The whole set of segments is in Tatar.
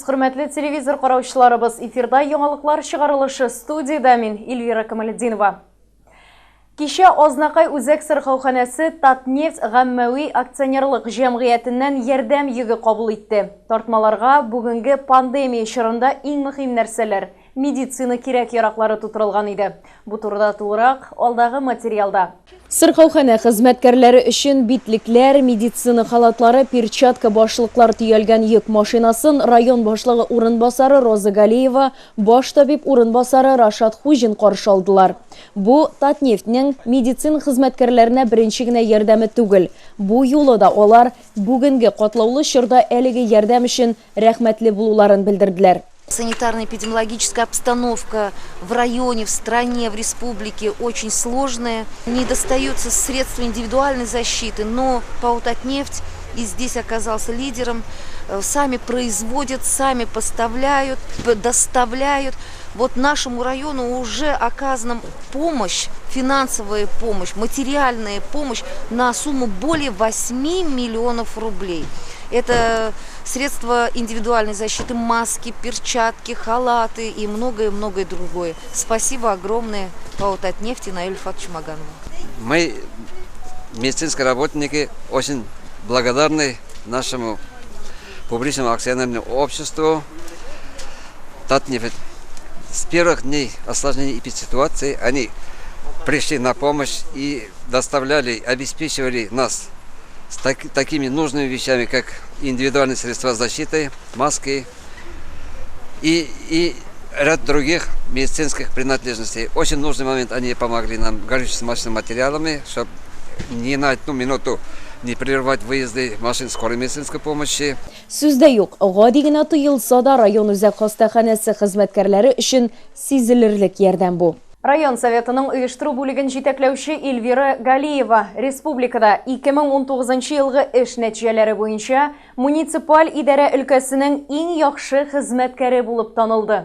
хөрмәтле телевизор караучыларыбыз. Эфирда яңалыклар чыгарылышы. Студиядә мин, Эльвира Камалетдинова. Кичә Азнакай үзәк сырхауханәсе Татнефть гаммәви акционерлык җәмгыятеннән ярдәм йөге кабул итте. Тартмаларга бүгенге пандемия чорында иң мөһим нәрсәләр, медицина кирәк-яраклары тутырылган иде. Бу турыда тулырак алдагы материалда. Сырхауханә хезмәткәрләре өчен битлекләр, медицина халатлары, перчатка, башлыклар төялгән йөк машинасын район башлыгы урынбасары Роза Галиева, баш табиб урынбасары Рашат Хуҗин каршы алдылар. Бу, Татнефть нең медицина хезмәткәрләренә беренче генә ярдәме түгел. Бу юлы да алар бүгенге катлаулы чорда әлеге ярдәм өчен рәхмәтле булуларын белдерделәр. Санитарно-эпидемиологическая обстановка в районе, в стране, в республике очень сложная. Не достаются средства индивидуальной защиты, но ПАО «Татнефть» и здесь оказался лидером. Сами производят, сами поставляют, доставляют. Вот нашему району уже оказана помощь, финансовая помощь, материальная помощь на сумму более 8 миллионов рублей. Это средства индивидуальной защиты, маски, перчатки, халаты и многое-многое другое. Спасибо огромное ПАО «Татнефть» и Наилю Ильфатовичу Маганову. Мы, медицинские работники, очень благодарны нашему публичному акционерному обществу «Татнефть». С первых дней осложнения эпидситуации они пришли на помощь и доставляли, обеспечивали нас с такими нужными вещами, как индивидуальные средства защиты, маски и ряд других медицинских принадлежностей. Очень нужный момент они помогли нам горюче-смазочными материалами, чтобы ни на одну минуту не прервать выезды машин скорой медицинской помощи. Сүз дә юк, гади генә тоелса да, район үзәк хастаханәсе хезмәткәрләре өчен сизелерлек ярдәм бу. Район Советының оештыру бүлеген җитәкләүче Эльвира Галиева республикада 2019 елгы эш нәтиҗәләре буенча муниципаль идарә өлкәсенең иң яхшы хезмәткәре булып танылды.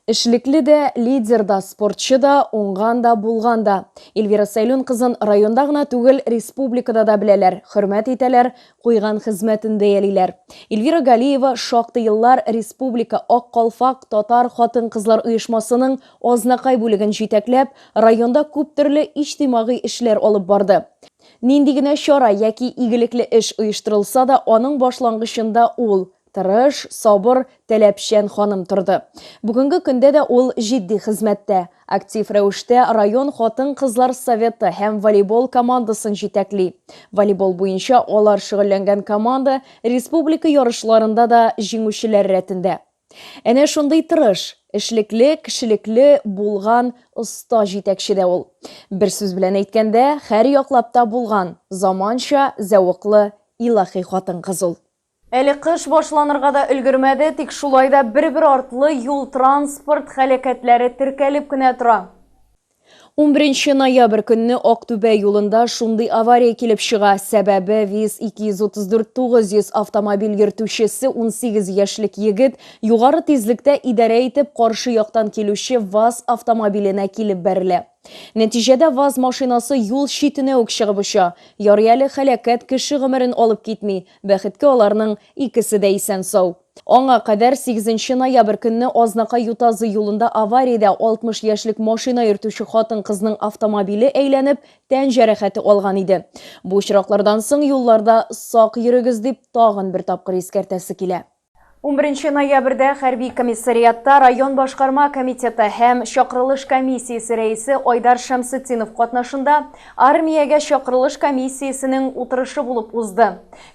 Эшлекле дә, лидер да, спортчы да, уңган да, булган да. Эльвира Сәйлүн кызын районда гына түгел, республикада да беләләр, хөрмәт итәләр, куйган хезмәтен бәялиләр. Эльвира Галиева шактый еллар республика Ак калфак татар хатын-кызлар оешмасының Азнакай бүлеген җитәкләп, районда күптөрле иҗтимагый эшләр алып барды. Нинди генә чара яки игелекле эш оештырылса да, аның башлангычында ул, Тырыш, сабыр, таләпчән ханым торды. Бүгенге көндә дә ул җитди хезмәттә. Актив рәвештә район хатын-кызлар советы һәм волейбол командасын җитәкли. Волейбол буенча алар шөгыльләнгән команда республика ярышларында да җиңүчеләр рәтендә. Әнә шундый тырыш, эшлекле, кешелекле, булган, оста җитәкче дә ул. Бер сүз белән әйткәндә, һәр яклап та булган, заманча, зәвыклы, илаһи хатын-кыз ул. Әле кыш башланырга да өлгермәде, тик шулай да бер-бер артлы юл-транспорт һәлакәтләре теркәлеп кенә тора. Унберенче ноябрь көнне Актүбә юлында шундый авария килеп чыга. Сәбәбе, ВИЗ 234 900 автомобиль йөртүчесе 18 яшьлек егет югары тизлектә идарә итеп каршы яктан килүче ВАЗ автомобиленә килеп бәрелә. Нәтиҗәдә ВАЗ машинасы юл читенә үк чыгып оча. Ярый әле һәлакәт кеше гомерен алып китми, бәхеткә аларның икесе дә исән-сау. Аңа кадәр сигезенче ноябрь көнне Азнакай-Ютазы юлында авариядә 60 яшьлек машина йөртүче хатын-кызның автомобиле әйләнеп, тән җәрәхәте алган иде. Бу очраклардан соң юлларда сак йөрегез дип тагын бер тапкыр искәртәсе килә. 11 ноябрьдә хәрби комиссариатта район башкарма комитеты һәм чакырылыш комиссиясе рәисе Айдар Шәмсетдинов катнашында армиягә чакырылыш комиссиясенең утырышы булып узды.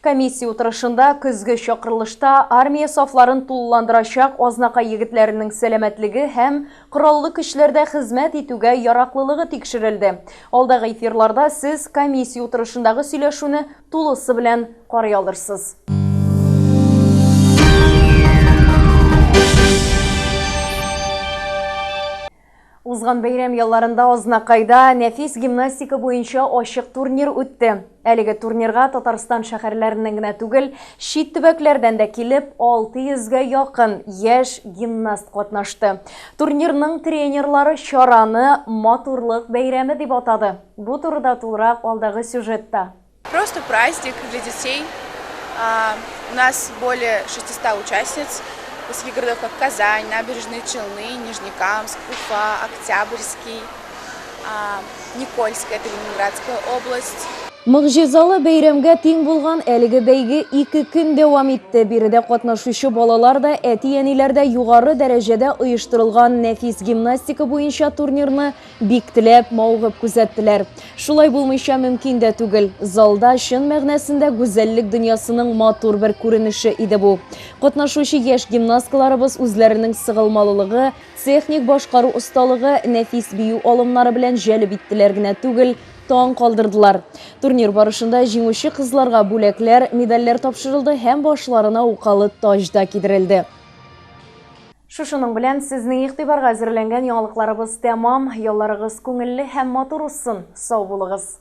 Комиссия утырышында көзге чакырылышта армия сафларын тулыландырачак Азнакай егетләренең сәламәтлеге һәм кораллы көчләрдә хезмәт итүгә яраклылыгы тикшерелде. Алдагы эфирларда сез комиссия утырышындагы сөйләшүне тулысы белән карый алырсыз. Узган бәйрәм ялларында Азнакайда нәфис гимнастика буенча ачык турнир үтте. Әлеге турнирга Татарстан шәһәрләреннән генә түгел, чит төбәкләрдән дә килеп, 600 гә якын яшь гимнаст катнашты. Турнирның тренерлары чараны матурлык бәйрәме дип атады. Бу турыда тулырак алдагы сюжетта. Просто праздник для детей. У нас более 600 участниц из таких городов, как Казань, Набережные Челны, Нижнекамск, Уфа, Октябрьский, Никольск, это Ленинградская область. Могҗизалы бәйрәмгә тиң булган әлеге бәйге ике көн дәвам итте. Биредә катнашучы балалар да, әти-әниләр дә югары дәрәҗәдә оештырылган нәфис гимнастика буенча турнирны бик теләп, мавыгып күзәттеләр. Шулай булмыйча мөмкин дә түгел. Залда чын мәгънәсендә гүзәллек дөньясының матур бер күренеше иде бу. Катнашучы яшь гимнасткаларыбыз үзләренең сыгылмалылыгы, техник башкару осталыгы, нәфис бию алымнары белән җәлеп иттеләр генә түгел, таң калдырдылар. Турнир барышында җиңүче кызларга бүләкләр, медальләр тапшырылды һәм башларына укалы таҗ да кидерелде. Шушының белән сезнең игътибарга әзерләнгән яңалыкларыбыз тәмам. Ялларыгыз күңелле һәм матур узсын. Сау булыгыз!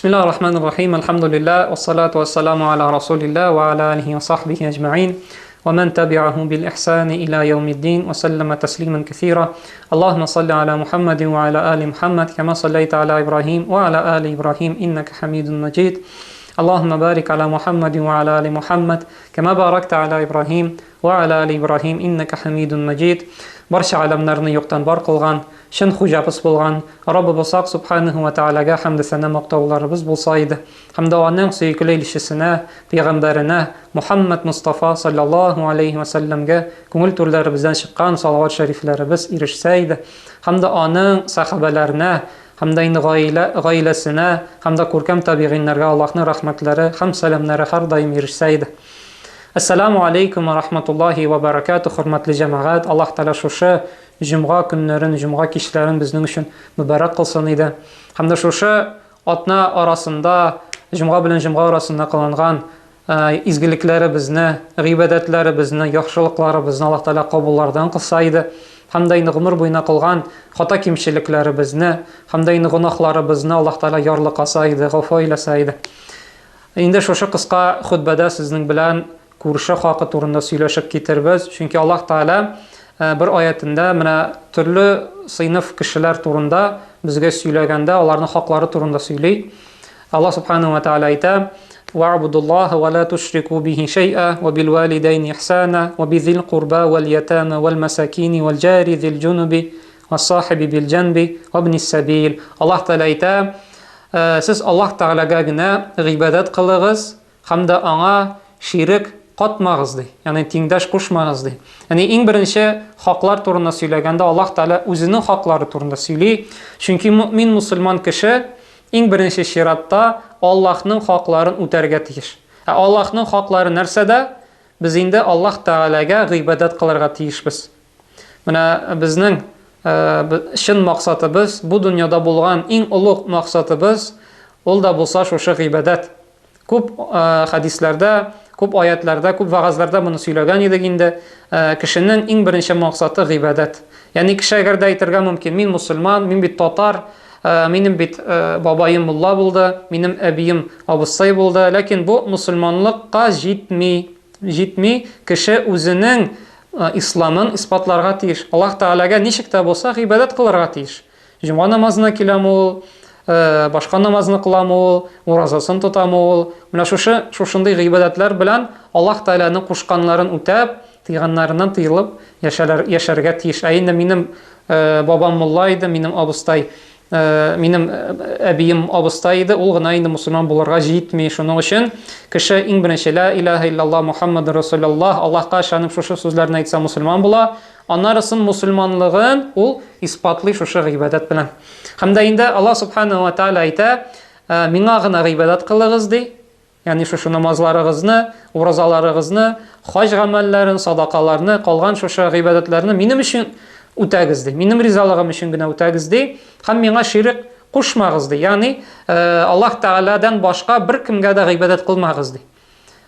بسم الله الرحمن الرحيم الحمد لله والصلاة والسلام على رسول الله وعلى آله وصحبه أجمعين ومن تبعه بالإحسان إلى يوم الدين وسلم تسليما كثيرا اللهم صل على محمد وعلى آل محمد كما صليت على إبراهيم وعلى آل إبراهيم إنك حميد مجيد اللهم بارك على محمد وعلى آل محمد كما باركت على إبراهيم وعلى آل إبراهيم إنك حميد مجيد Барча гәламнәрне юктан бар кылган, чын хуҗабыз булган Раббыбыз Хак Субханаһу ва Тәгаләгә хәмде-сәна мактауларыбыз булса иде. Һәм дә аның сөекле илчесенә, пәйгамбәренә, Мухәммәд Мостафа салләллаһу аләйһи вә сәлләмгә күңел түрләребездән чыккан салават шәрифләребез ирешсә иде. Һәм дә аның сәхабәләренә, һәм дә инде гаилә, гаиләсенә һәм дә күркәм табигыйннәргә Аллаһның рәхмәтләре һәм сәламнәре һәрдаим ирешсә иде. Әссәламү алейкум ва рахматуллаһи ва баракатуһ, хөрмәтле җәмәгать, Аллаһ Тәгалә шушы җомга көннәрен, җомга кичләрен безнең өчен мөбарәк кылсын иде. Һәм дә шушы атна арасында, җомга белән җомга арасында кылынган изгелекләребезне, гыйбадәтләребезне, яхшылыкларыбызны Аллаһ Тәгалә кабуллардан кылса иде. Һәм дә инде гомер буена кылган хата-кимчелекләребезне, һәм дә инде гөнаһларыбызны Аллаһ Тәгалә ярлыкаса иде, гафу әйләсә иде. Инде шушы кыска хөтбәдә сезнең белән күрше хакы турында сөйләшеп китербез. Чөнки Аллаһ Тәгалә бер аятендә менә төрле сыйныф кешеләр турында безгә сөйләгәндә, аларның хаклары турында сөйли. Аллаһ Субханаһу ва Тааля әйтә: "Ва'будуллаһа ва ла тушрику бихи шәй'a ва бил валидайни ихсана ва бизил курба вал ятама вал масакини вал джари зил джунуби ва сахиби бил җанби ва ибнис сабил". Аллаһ Тааля әйтә: Сез Аллаһ Тәгаләгә генә гыйбадәт кылыгыз һәм дә аңа ширек катмагыз, ди. Ягъни тиңдәш кушмагыз, ди. Ягъни иң беренче хаклар турында сөйләгәндә Аллаһ Тәгалә үзенең хаклары турында сөйли. Чөнки мөэмин мусульман кеше Иң беренче чиратта Аллаһның хакларын үтәргә тиеш. Ә Аллаһның хаклары нәрсәдә? Без инде Аллаһ Тәгаләгә гыйбадәт кылырга тиешбез. Менә безнең чын максатыбыз, бу дөньяда булган иң олуг максатыбыз, ул да булса шушы гыйбадәт. Күп хәдисләрдә, күп аятләрдә, күп вәгазьләрдә моны сөйләгән идек инде. Кешенең иң беренче максаты гыйбадәт. Ягъни кеше әгәр дә әйтергә мөмкин, мин мусульман, мин бит татар, минем бит бабаем мулла булды, минем әбием абыстай булды, ләкин бу мусульманлыкка җитми. Җитми, кеше үзенең исламын исбатларга тиеш. Аллаһ Тәгаләгә ничек тә булса гыйбадәт кылырга тиеш. Җомга намазына киләме ул, э, башка намазны кыламы ул, уразасын тотамы ул. Менә шушы шушындый гыйбадәтләр белән Аллаһ Тәгаләнең кушканнарын үтәп, тыйганнарыннан тыелып яшәләр, яшәргә тиеш. Ә инде минем э, бабам мулла иде, минем абыстай э, минем әбием абыстай иде, ул гына инде мусульман булырга җитми. Шуның өчен кеше иң беренче ла илаһа иллаллаһ Мухаммадур Расулуллаһ Аллаһка ышанып шушы сүзләрне әйтсә мусульман була. Аннарысын мусульманлыгын ул исбатлый шушы гыйбадәт белән. Һәм дә инде Аллаһ субханаһу ва тааля әйтә, «Э, миңа гына гыйбадәт кылыгыз ди. Ягъни шушы намазларыгызны, уразаларыгызны, хаҗ гамәлләрен, садакаларны, калган шушы гыйбадәтләрне минем өчен үтәгез ди. Минем ризалыгым өчен генә үтәгез ди. Һәм миңа ширек кушмагыз ди. Ягъни э, Аллаһ Тәгаләдән башка беркемгә дә гыйбадәт кылмагыз ди.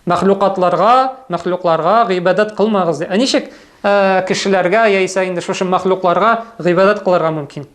Мәхлукатларга, мәхлукларга гыйбадәт кылмагыз, ди. Ә ничек кешеләргә яисә инде шушы мәхлукларга гыйбадәт кылырга мөмкин?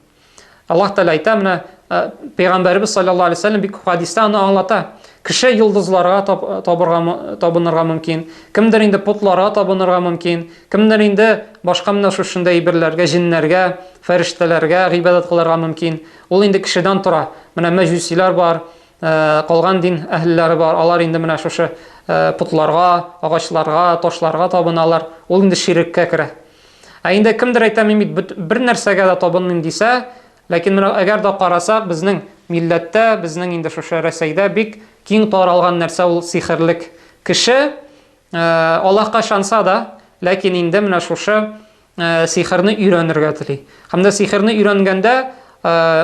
Аллаһ Тәгалә әйтә, менә Пәйгамбәребез саллаллаһу алейһи вәсәлләм бик күп хәдистә аны аңлата. Кеше йолдызларга табырга табынырга мөмкин, кемдер инде потларга табынырга мөмкин, кемдер инде башка менә шушындый әйберләргә, җеннәргә, фәрештәләргә гыйбадәт кылырга мөмкин. Ул инде кешедән тора. Менә мәҗүсиләр бар, калган дин әһелләре бар, алар инде менә шушы потларга, агачларга, ташларга табыналар. Ул инде ширеккә керә. Ә инде кемдер әйтә, мин бит бер нәрсәгә дә табынмыйм дисә, ләкин менә әгәр дә карасак, безнең милләттә, безнең инде шушы Рәсәйдә бик киң таралган нәрсә ул сихерлек. Кеше Аллаһка ышанса да, ләкин инде менә шушы сихерне өйрәнергә тели. Һәм дә сихерне өйрәнгәндә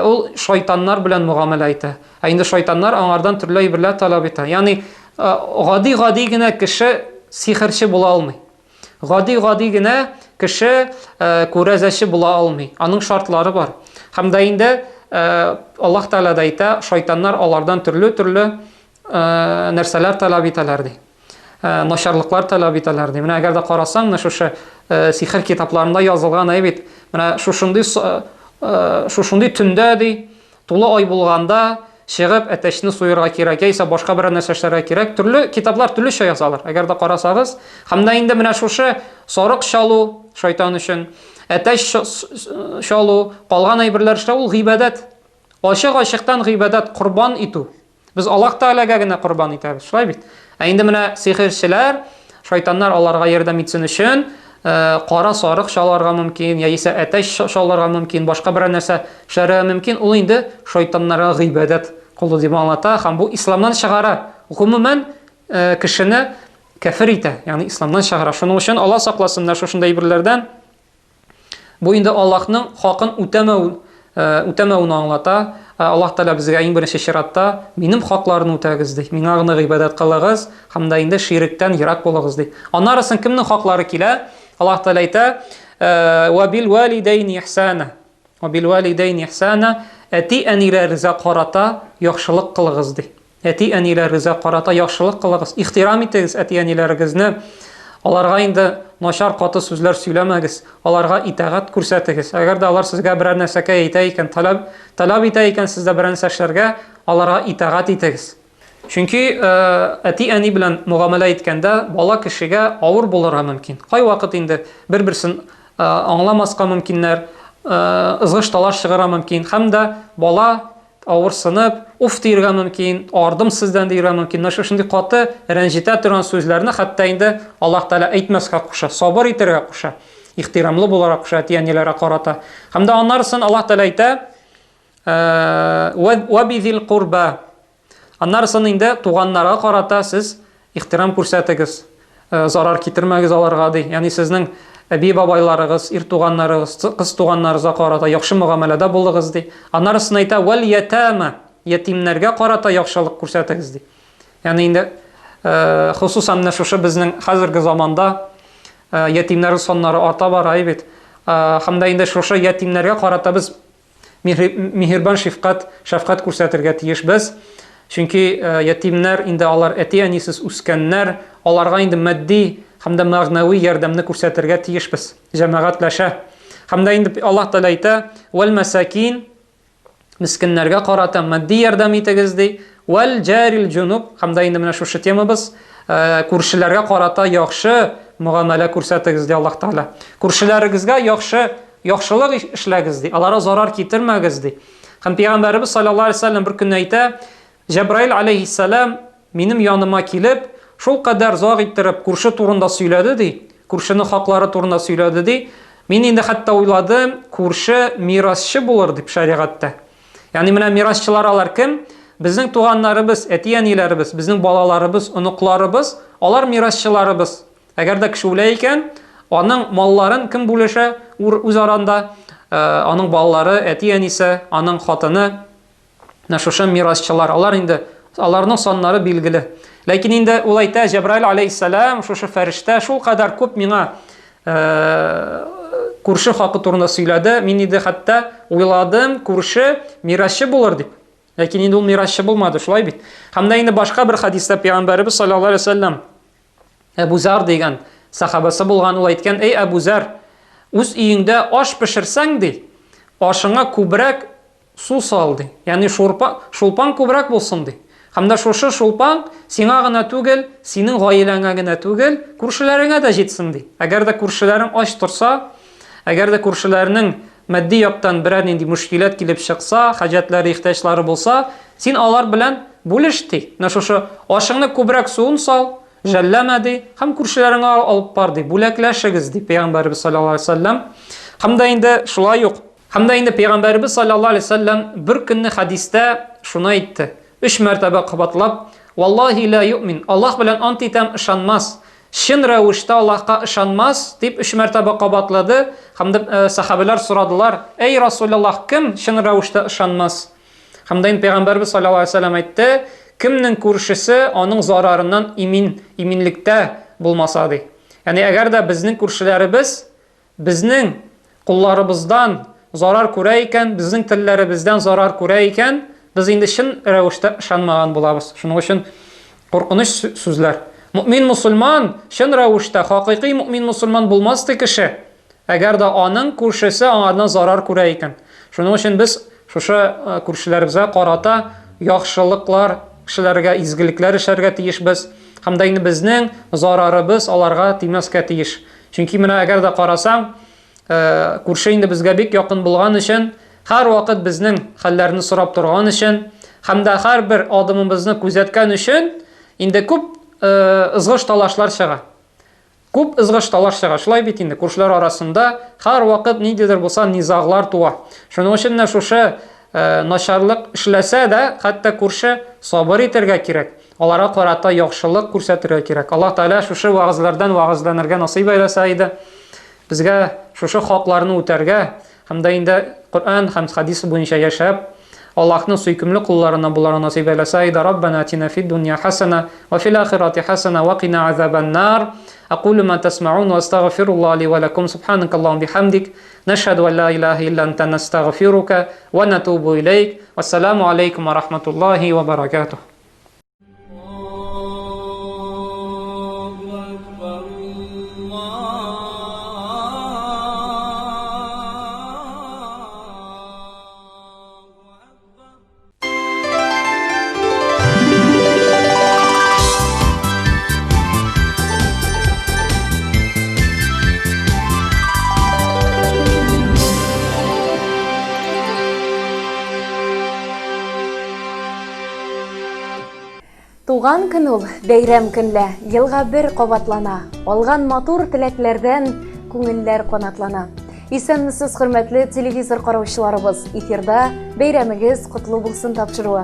ул шайтаннар белән мөгамәлә итә. Ә инде шайтаннар аңардан төрле әйберләр таләп итә. Ягъни гади-гади генә кеше сихерче була алмый. Гади-гади генә кеше күрәзәче була алмый. Аның шартлары бар. Һәм дә инде Аллаһ Тәгалә дә әйтә, шайтаннар алардан төрле-төрле нәрсәләр таләп итәләр ди. Начарлыклар таләп итәләр ди. Менә әгәр дә карасаң, менә шушы сихер китапларында язылган әй бит. Менә шушындый шушындый төндә ди, Тулы ай булганда, чыгып, әтәчне суерга кирәк, яисә башка берәр нәрсә эшләргә кирәк. Төрле китаплар төрлечә язалар. Әгәр дә карасагыз, һәм дә инде менә шушы сарык чалу шайтан өчен, әтәч чалу, калган әйберләр эшләү ул гыйбадәт. Ачык-ачыктан гыйбадәт, корбан итү. Без Аллаһ Тәгаләгә генә корбан итәбез, шулай бит? Ә инде менә сихерчеләр, шайтаннар аларга ярдәм итсен өчен, э, кара сарык чаларга мөмкин, яисә әтәч чаларга мөмкин, башка берәр нәрсә эшләргә мөмкин. Ул инде шайтаннарга гыйбадәт кылу дип аңлата һәм бу исламнан чыгара. Гомумән, э, кешене кәфер итә, ягъни исламнан чыгара. Шуның өчен Аллаһ сакласын менә шушындый әйберләрдән. Бу инде Аллаһның хакын үтәмәү, э, үтәмәүне аңлата. Э, Аллаһ Тәгалә безгә иң беренче чиратта минем хакларны үтәгез ди. Миңа гына гыйбадәт кылыгыз һәм дә инде ширектән ерак булыгыз ди. Аннары соң кемнең хаклары килә? Аллаһ Тәгалә әйтә: э, "Ва бил валидәйни ихсана". Ва бил валидәйни ихсана. Әти-әниләрегезгә карата яхшылык кылыгыз ди. Әти-әниләрегезгә карата яхшылык кылыгыз, ихтирам итегез әти-әниләрегезне. Аларга инде начар каты сүзләр сөйләмәгез, аларга итагать күрсәтегез. Әгәр дә алар сезгә берәр нәрсәкәй әйтә икән, таләп, таләп итә икән сездә берәр нәрсә эшләргә, аларга итагать итегез. Чөнки э, әти-әни белән мөгамәлә иткәндә бала кешегә авыр булырга мөмкин. Кайвакыт инде бер-берсен э, аңламаска мөмкиннәр, э, ызгыш-талаш чыгарга мөмкин. Һәм дә бала авырсынып, уф диергә мөмкин, ардым сездән диергә мөмкин. Менә шушындый каты, рәнҗетә торган сүзләрне хәтта инде Аллаһ Тәгалә әйтмәскә куша, сабыр итәргә куша, ихтирамлы буларга куша әти-әниләргә карата. Һәм дә аннарысын Аллаһ Тәгалә әйтә, «Ва бизил курба». Аннарысын инде туганнарга карата сез ихтирам күрсәтегез, э, зарар китермәгез аларга ди. Ягъни сезнең әби бабайларыгыз, ир туганнарыгыз, кыз туганнарыгызга карата яхшы мөгамәләдә булыгыз ди. Аннарысын әйтә, вәл ятама, ятимнәргә карата яхшылык күрсәтегез ди. Ягъни инде э, хосусан менә шушы безнең хәзерге заманда э, ятимнәрнең саннары арта бара бит. Һәм дә инде шушы ятимнәргә карата без Миһербан шифкать, шәфкать күрсәтергә тиешбез. Чөнки э, ятимнәр инде алар әти-әнисез үскәннәр, аларга инде матди һәм дә мәгънәви ярдәмне күрсәтергә тиешбез. Җәмәгатьләшә. Һәм дә инде Аллаһ Тәгалә әйтә: "Вәл мәсакин" мескеннәргә карата матди ярдәм итегез ди. Вәл җарил җунуб һәм дә инде менә шушы темабыз э, күршеләргә карата яхшы мөгамәлә күрсәтегез ди Аллаһ Тәгалә. Күршеләрегезгә яхшы Яхшылык эшләгез, ди, аларга зарар китермәгез, ди. Һәм Пәйгамбәребез саллаллаһу алейһи вәсәлләм бер көнне әйтә, Җәбраил алейһиссәлам минем яныма килеп, шул кадәр зар иттереп күрше турында сөйләде, ди, күршенең хаклары турында сөйләде, ди. Мин инде хәтта уйладым, күрше мирасчы булыр дип шәригатьтә. Ягъни менә мирасчылар алар кем? Безнең туганнарыбыз, әти-әниләребез, безнең балаларыбыз, оныкларыбыз, алар мирасчыларыбыз. Әгәр дә кеше үлә икән, аның малларын кем бүлешә үз аранда? Э, аның балалары, әти-әнисе, аның хатыны. Менә шушы мирасчылар, алар инде аларның саннары билгеле. Ләкин инде ул әйтә, Җәбраил алейһиссәлам, шушы фәрештә шул кадәр күп миңа э, күрше хакы турында сөйләде. Мин инде хәтта уйладым, күрше мирасчы булыр дип. Ләкин инде ул мирасчы булмады, шулай бит? Һәм дә инде башка бер хәдистә пәйгамбәребез саллаллаһу алейһи вәсәлләм Әбу Зар дигән сахабасы булган, ул әйткән, "Эй Әбу Зар, үз өеңдә аш пешерсәң, ди, ашыңа күбрәк су сал, ди. Ягъни шурпа, шулпаң күбрәк булсын, ди. Һәм дә шушы шулпаң сиңа гына түгел, синең гаиләңә генә түгел, күршеләреңә дә җитсен, ди. Әгәр дә күршеләрең ач торса, әгәр дә күршеләрнең матди яктан берәр нинди мөшкиләт килеп чыкса, хаҗәтләре, ихтыяҗлары булса, син алар белән бүлеш, ди. Менә шушы ашыңны күбрәк суын сал, жәлләмә, ди, һәм күршеләреңә алып бар, ди, бүләкләшегез, ди Пәйгамбәребез саллаллаһу алейһи вәсәлләм. Һәм дә инде шулай ук, һәм дә инде Пәйгамбәребез саллаллаһу алейһи вәсәлләм бер көнне хәдистә шуны әйтте, өч мәртәбә кабатлап, Валлаһи ла юъмин, Аллаһ белән ант итәм, ышанмас, чын рәвештә Аллаһка ышанмас, дип өч мәртәбә кабатлады. Һәм дә э, сәхабәләр сорадылар, Әй Расулаллаһ, кем чын рәвештә ышанмас? Һәм дә инде Пәйгамбәрбез саллаллаһу алейһи вәсәлләм әйтте, кемнең күршесе аның зарарыннан имин, иминлектә булмаса ди. Ягъни әгәр дә безнең күршеләребез безнең кулларыбыздан зарар күрә икән, безнең телләребездән зарар күрә икән, без инде чын рәвештә ышанмаган булабыз. Шуның өчен куркыныч сүзләр. Мөмин мусульман чын рәвештә хакыйкый мөмин мусульман булмас ди кеше. Әгәр дә аның күршесе аңардан зарар күрә икән. Шуның өчен без шушы э, күршеләребезгә карата яхшылыклар эшләргә, изгелекләр эшләргә тиешбез. Һәм дә инде безнең зарарыбыз аларга тимәскә тиеш. Чөнки менә әгәр дә карасаң, э, күрше инде безгә бик якын булган өчен, һәрвакыт безнең хәлләрне сорап торган өчен, һәм дә һәрбер адымыбызны күзәткән өчен, инде күп э, ызгыш-талашлар чыга. Күп ызгыш-талаш чыга, шулай бит инде, күршеләр арасында һәрвакыт ниндидер булса низаглар туа. Шуның өчен менә шушы э, начарлык эшләсә дә, хәтта күрше сабыр итәргә кирәк. Аларга карата яхшылык күрсәтергә кирәк. Аллаһ Тәгалә шушы вәгазьләрдән вәгазьләнергә насыйп әйләсә иде. Безгә шушы хакларны үтәргә һәм дә инде Коръән һәм хәдис буенча яшәп, Аллаһның сөйкемле кулларына буларга насыйп әйләсә иде. Раббана атина фид дунья хасана ва фил ахирати хасана ва кина азабан нар. Акулу ма тасмаун ва астагфируллаһ ли ва лакум. Субханакаллахумма бихамдик. Нашһаду ан ла илаһа илля анта настагфирука ва натубу илейк. Вассаламу алейкум ва рахматуллахи ва баракатух. Туган көн ул, бәйрәм көнлә, елга бер кабатлана. Алган матур теләкләрдән күңелләр канатлана. Исәнмесез, хөрмәтле телевизор караучыларыбыз. Эфирда бәйрәмегез котлы булсын тапшыруы.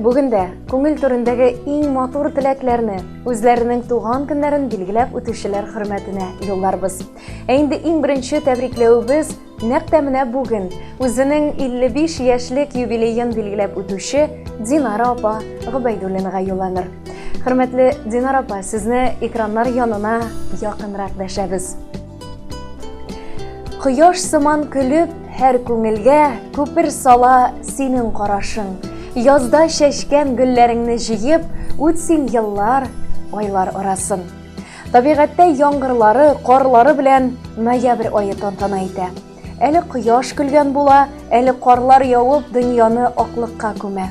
Бүген дә күңел түрендәге иң матур теләкләрне үзләренең туган көннәрен билгеләп үтүчеләр хөрмәтенә юлларбыз. Ә инде иң беренче тәбрикләвебез Нәкъ тә менә бүген үзенең 55 яшьлек юбилеен билгеләп үтүче Динара апа Гобәйдуллинага юлланыр. Хөрмәтле Динара апа, сезне экраннар янына якынрак дәшәбез. Кояш сыман көлеп, һәр күңелгә күпер сала синең карашың. Язда чәчкән гөлләреңне җыеп, үт син еллар, айлар арасын. Табигатьтә яңгырлары, карлары белән ноябрь ае тантана итә. Әле кояш көлгән була, әле карлар явып, дөньяны аклыкка күмә.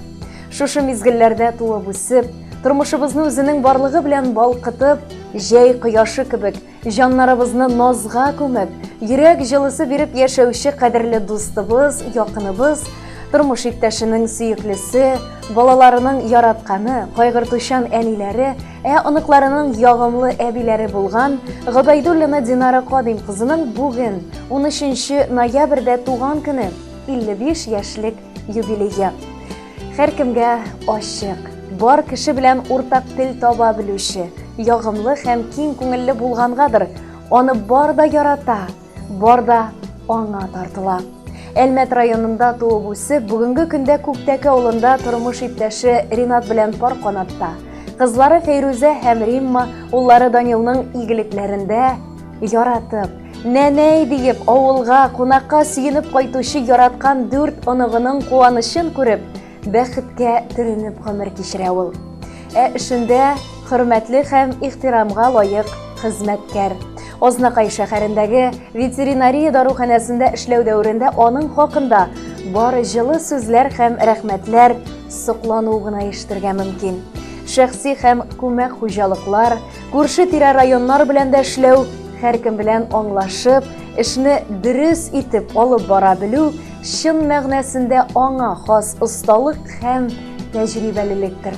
Шушы мизгелләрдә туып үсеп, тормышыбызны үзенең барлыгы белән балкытып, җәй кояшы кебек җаннарыбызны назга күмеп, йөрәк җылысы биреп яшәүче кадерле дустыбыз, якыныбыз, тормыш иптәшенең сөеклесе, балаларының яратканы, кайгыртучан әниләре, Ә оныкларының ягымлы әбиләре булган Гобәйдуллина Динара Кадыйм кызының бүген, 13 ноябрьдә туган көне, 55 яшьлек юбилее. Һәркемгә ачык, бар кеше белән уртак тел таба белүче, ягымлы һәм киң күңелле булгангадыр, аны бар да ярата, Бар да аңа тартыла. Әлмәт районында туып үсеп, бүгенге көндә Күктәке авылында тормыш иптәше Ринат белән пар канатта. Кызлары Фәйрүзә һәм Римма, уллары Данилның игелекләрендә яратып, нәнәй диеп авылга кунакка сөенеп кайтучы яраткан дүрт оныгының куанычын күреп, бәхеткә төренеп гомер кичерә ул. Ә эшендә хөрмәтле һәм ихтирамга лаек хезмәткәр. Азнакай шәһәрендәге ветеринария даруханәсендә эшләү дәверендә аның хакында бары җылы сүзләр һәм рәхмәтләр, соклану гына ишетергә мөмкин. Шәхси һәм күмәк хуҗалыклар, күрше-тирә районнар белән дә эшләү, һәркем белән аңлашып, эшне дөрес итеп алып бара белү чын мәгънәсендә аңа хас осталык һәм тәҗрибәлелектер.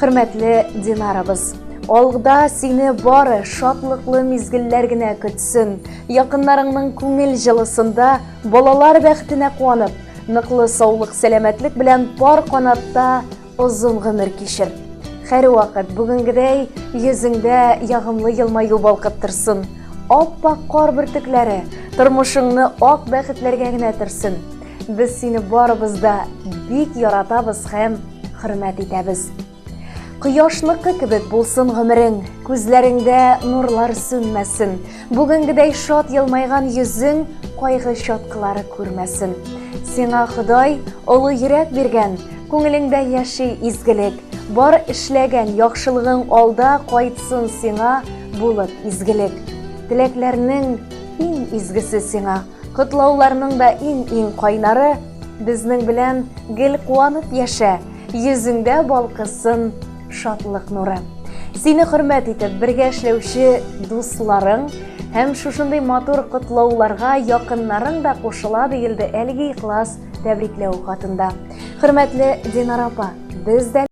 Хөрмәтле Динарабыз, алда сине бары шатлыклы мизгелләр генә көтсен. Якыннарыңның күңел җылысында балалар бәхетенә куанып, ныклы саулык, сәламәтлек белән пар канатта озын гомер кичер. Һәрвакыт бүгенгедәй йөзеңдә ягымлы елмаю балкып торсын. Ап-ак кар бөртекләре тормышыңны ак бәхетләргә генә төрсен. Без сине барыбыз да бик яратабыз һәм хөрмәт итәбез. Кояшныкы кебек булсын гомерең, күзләреңдә нурлар сүнмәсен. Бүгенгедәй шат елмайган йөзең кайгы чаткылары күрмәсен. Сиңа Ходай олы йөрәк биргән, күңелеңдә яши изгелек. Бар эшләгән яхшылыгың алда кайтсын сиңа булып изгелек. Теләкләрнең иң изгесе сиңа, котлауларның да иң-иң кайнары, безнең белән гел куанып яшә, йөзеңдә балкысын шатлык нуры. Сине хөрмәт итеп бергә эшләүче дусларың һәм шушындый матур котлауларга якыннарың да кушыла диелде әлеге ихлас тәбрикләү хатында. Хөрмәтле Динара апа, без дә.